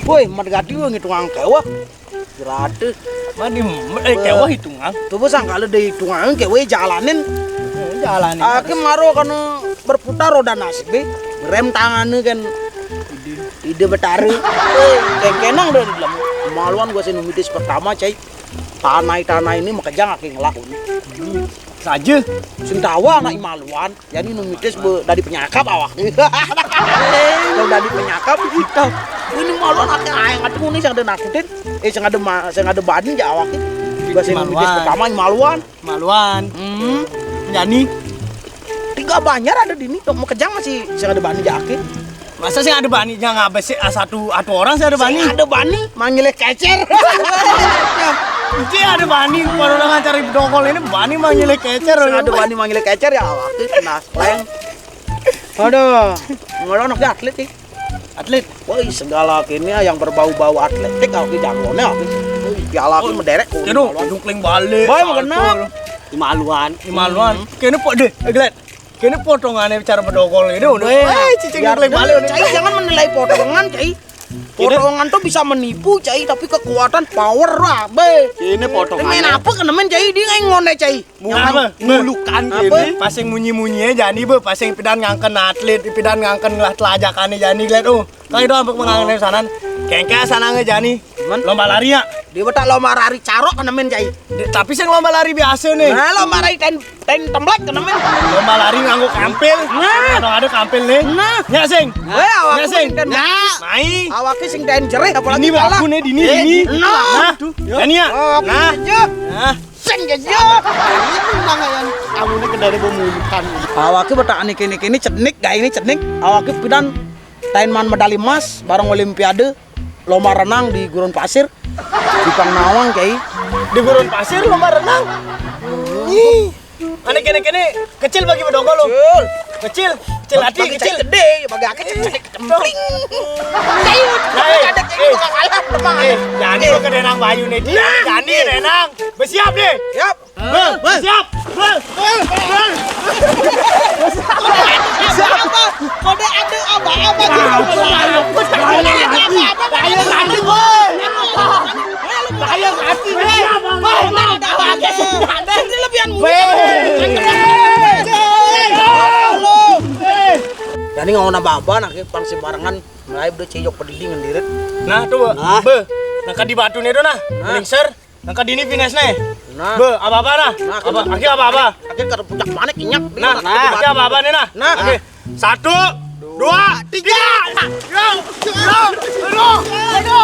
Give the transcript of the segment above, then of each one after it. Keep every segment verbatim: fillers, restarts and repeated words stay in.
Woi, mat gati woi ngitungang kéwéh. Rada. Mani, eh, kéwéh hitungang. Coba sangkala deh hitungang kéwéh jalanin. Jalanin. Aké maro kana berputar roda nasibé. Rem tangannya kan. Ide Betara. Eh, kéngkénang deh di dalam. Maluan gua sing numitis pertama, cai. Tanai-tanai ini makejang aké ngelakoni. Saja. Sing tawa anak Imaluan. Jani numitis be dadi penyakap awak. Kalau dadi penyakap, ini maluan aké aéng atuh nih sing ada nakutin. Eh, sing ada ma-, sing ada bani ja awak. Bahasa numitis Maluan. Pertama maluan. Maluan. Hmm. Jani. Tiga banjar ada di ini, tok makejang masih sing ada bani ja aké. Masa sing ada bani ja ngabé sih, ah, satu, satu orang sing ada bani. Sing ada bani, manggilnya kecer. Iki ada bani, kalau dengan cari bedogol ini bani manggilnya kecer. Sing ada bani manggilnya kecer ya, waktu kena slang. Aduh, ngolonok ya atlet sih. Atlet. Woi, segala kini yang berbau-bau atletik, aku jagonya aku. Piala aku mederek. Kena, dungkling balik. Boy, mau kenal? Imaluan. Imaluan. Kena pok deh, eh, Glenn. Kene potongannya cara bedogol ini udah. Weh, eh, cicing biar balik. Cai, jangan menilai potongan, Cai. Potongan tuh bisa menipu, Cai, tapi kekuatan power lah, be. Ini potongan. Main apa kena main, Cai? Dia nggak ngone, Cai. Mulukan apa? Mulukan apa? Gini. Pasing munyi-munyinya jani, be. Pasing pidan ngangken atlet, pidan ngangken lah telajakannya jani, lihat, oh. Kali itu sampai menganggap sanan. Kengke sanangnya jani. Lomba lari ya? Dia betak lomba lari carok kena main, Cai. Tapi sing lomba lari biasa nih. Nah, lomba lari ten Tain temblek kena men. Lomba lari nganggo kampil. Nah. Ada, ada kampil nih. Nah. Nya sing. Weh, awak nya sing. Nah. Mai. Awaknya sing tain jerih apalagi ini kalah. Aku nih dini, eh, dini. Nah. Nah. Ini ya. Nah. Nah. Sing jajo. Ini nang yang kamu nih kedari pemuluhan. Awaknya betak nih kini kini cenik, gak ini cenik. Awaknya pidan tain man medali emas bareng olimpiade. Lomba renang di gurun pasir. Di Pangnawang, Cai. Di gurun pasir lomba renang. Ih, ane kene-kene kecil bagi bedogol lo. Kecil. Kecil, kecil hati, bagi kecil. Gede, bagi aku kecil, kecempling. Nah, eh, ada kayak eh, gitu, kalah, eh, jadi lo kena nang bayu nih. Nah, jadi nih. Renang. Bersiap deh. Siap. Bel, bel, siap. Bel, bel, bel. Siapa? Kode ada apa-apa gitu. Tahu, tahu. Kode ada apa-apa. Tahu, tahu. Tahu, tahu. Siap, Bang. Bel, bel, tahu aja sih. Ada. Ini lebihan muda. Bel. Halo. Jadi nggak mau nambah apa, nah, pang sembarangan. Mulai udah ceyok pedidi ngendirit. Nah, tuh, Bel. Nah. Bel. Nah, kan di batu nih tuh, nah. Nah. Lingser. Nang ka dini finesné. Nah. Be, apa-apa nah? Nah, apa? Akhir apa-apa? Akhir kada puncak manik inyak. Nah, nah, akhir apa-apa nih nah? Nah. Oke. Satu, dua, tiga. Yo, yo, yo, yo.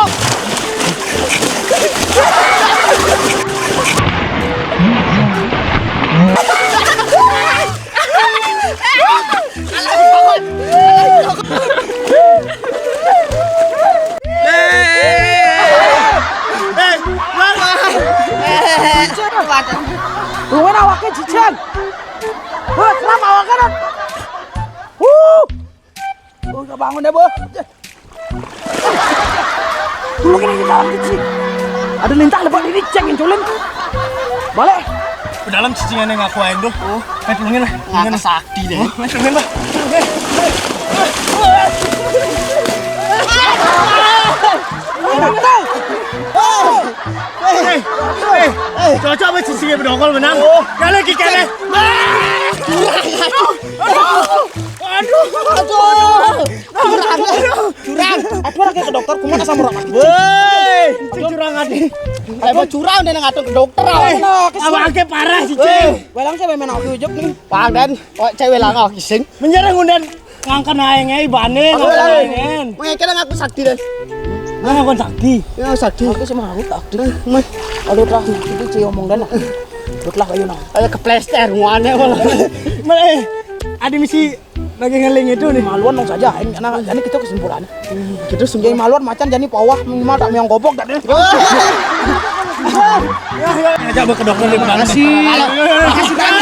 Ruwen awake jijen. Wah, kram awake, Ron. Wuh. Oh, kebangun deh, Bos. Dulu kena di dalam kecil. Ada lintah lebat ini, cek nginculin. Balik. Ke dalam cicingannya ngaku aja tuh. Oh. Eh, tulungin lah. Tulungin lah. Sakti deh. Oh, eh, tulungin, Bang. Eh, eh, cocok banget cicingannya bedogol menang. Oh. Kalau kikene. Aduh. Aduh. Aduh. Curang. Curang. Apa lagi ke dokter? Kumaha sama orang? Woi, itu curang ati. Ayo curang deh ngatur ke dokter. Woi, abang ke parah sih, Cing. Welang saya main aku ujek nih. Pang dan, oh, cewek lang aku sing. Menyerang undan ngangken aing ai bane, ngangken aing. Woi, kira ngaku sakti deh. Nah, kon sakti. Ya sakti. Aku sama aku sakti. Mah, aduh lah, itu cewek omong dan. Betul lah ayo nang. Ayo keplester muane malah. Malah, eh, ada misi lagi ngeling itu nih. Maluan dong saja, ini karena jadi kita kesimpulan. Kita semua maluan macan jadi pawah minimal tak meong gobok tadi. Aja ke dokter nih. Makasih. Makasih, Kang.